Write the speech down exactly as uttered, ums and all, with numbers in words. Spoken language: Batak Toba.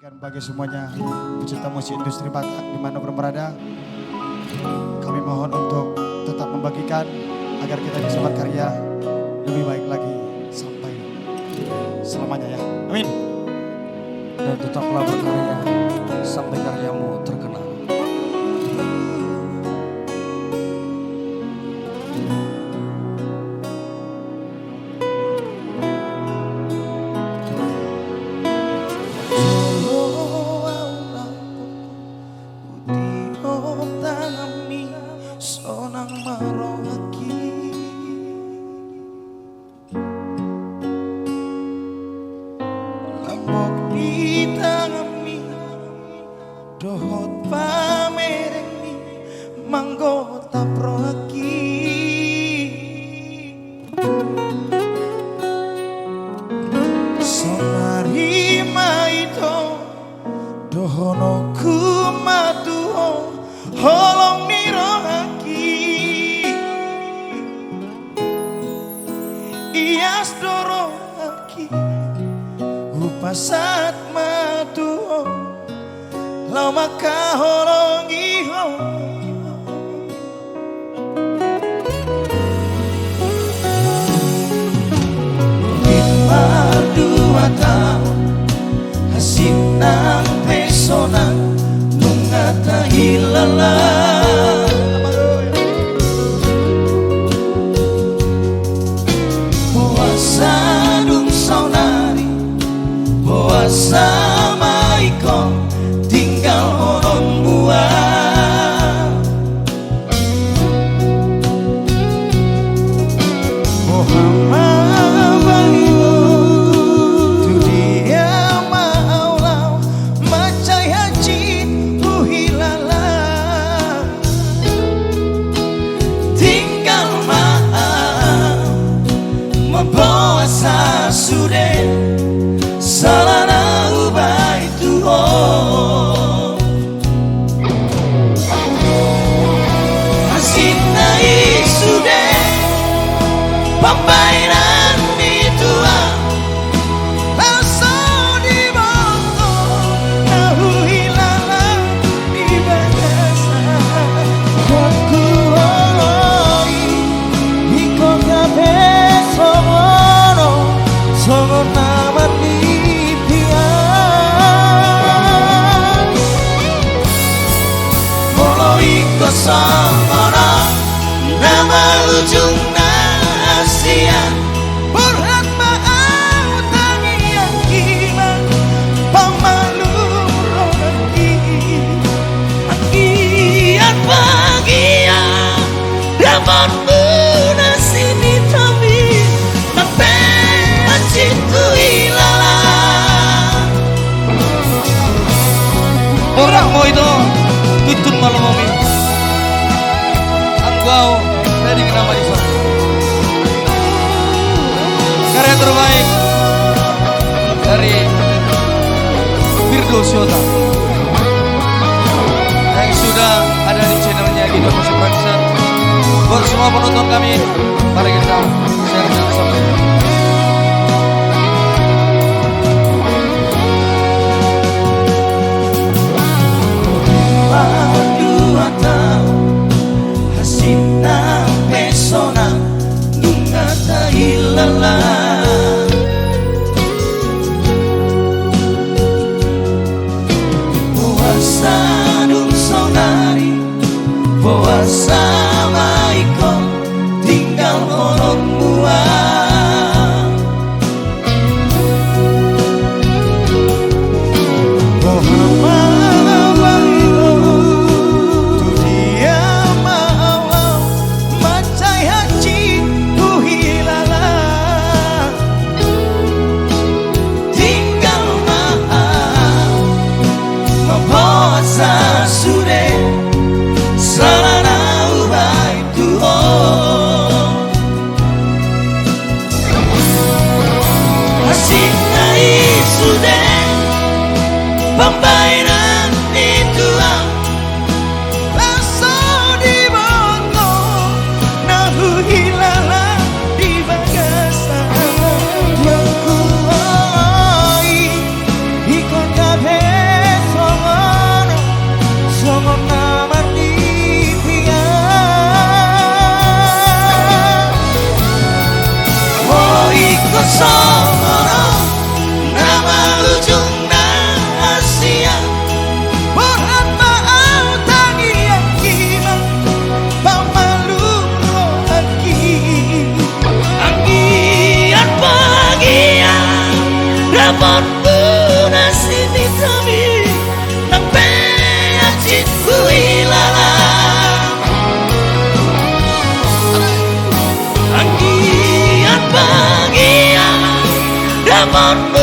Dan bagi semuanya pecinta musik industri Batak di mana pun berada, kami mohon untuk tetap membagikan agar kita bisa berkarya lebih baik lagi sampai selamanya ya. Amin. Dan tetaplah berkarya sampai karyamu terkenal. Jolo au lampok, hutiop tanganmi, sonang ma rohangki. Lambok ni tanganmi dohot pamerengmi manggotap rohangki. Saonari ma ito dohononku ma tu ho, holong ni rohangki. Ias do rohangki, hupasahat ma tu ho, laho mangkaholongi ho. Limardua taon, hasinang pe sonang, nunga tahilala. Boasa dung saonari, boasa ma ingkon tinggalhononmu au? Boha ma balimu, tu dia ma au laho, mansai hansit huhilala. Tinggal ma au, mamboan sa sude, sala na hubaen tu ho. Hansit na i sude pambahenan ni tua, laos so diboto na huhilala di bagasan. Huoloi, ingkon gabe songon on, songon na marnipia. Molo ingkon songon on, na marujung na sian, borhat ma au tangiangki ma pamalum rohangki. Anggiat bagian ramonmuna sinitami, nang pe hansit huhilala. Borat ma ito, tuntun ma lomomi. Anggo au, ready kena ma dison. Karya terbaik dari Firdo Siota yang sudah ada di channelnya Gita Musik Praksa. Buat semua penonton kami, mari kita share sama-sama. Limardua taon, hasinang pe sonang, nunga tahilala. Boasa dung saonari, boasa ma ingkon tinggalhononmu au? Marga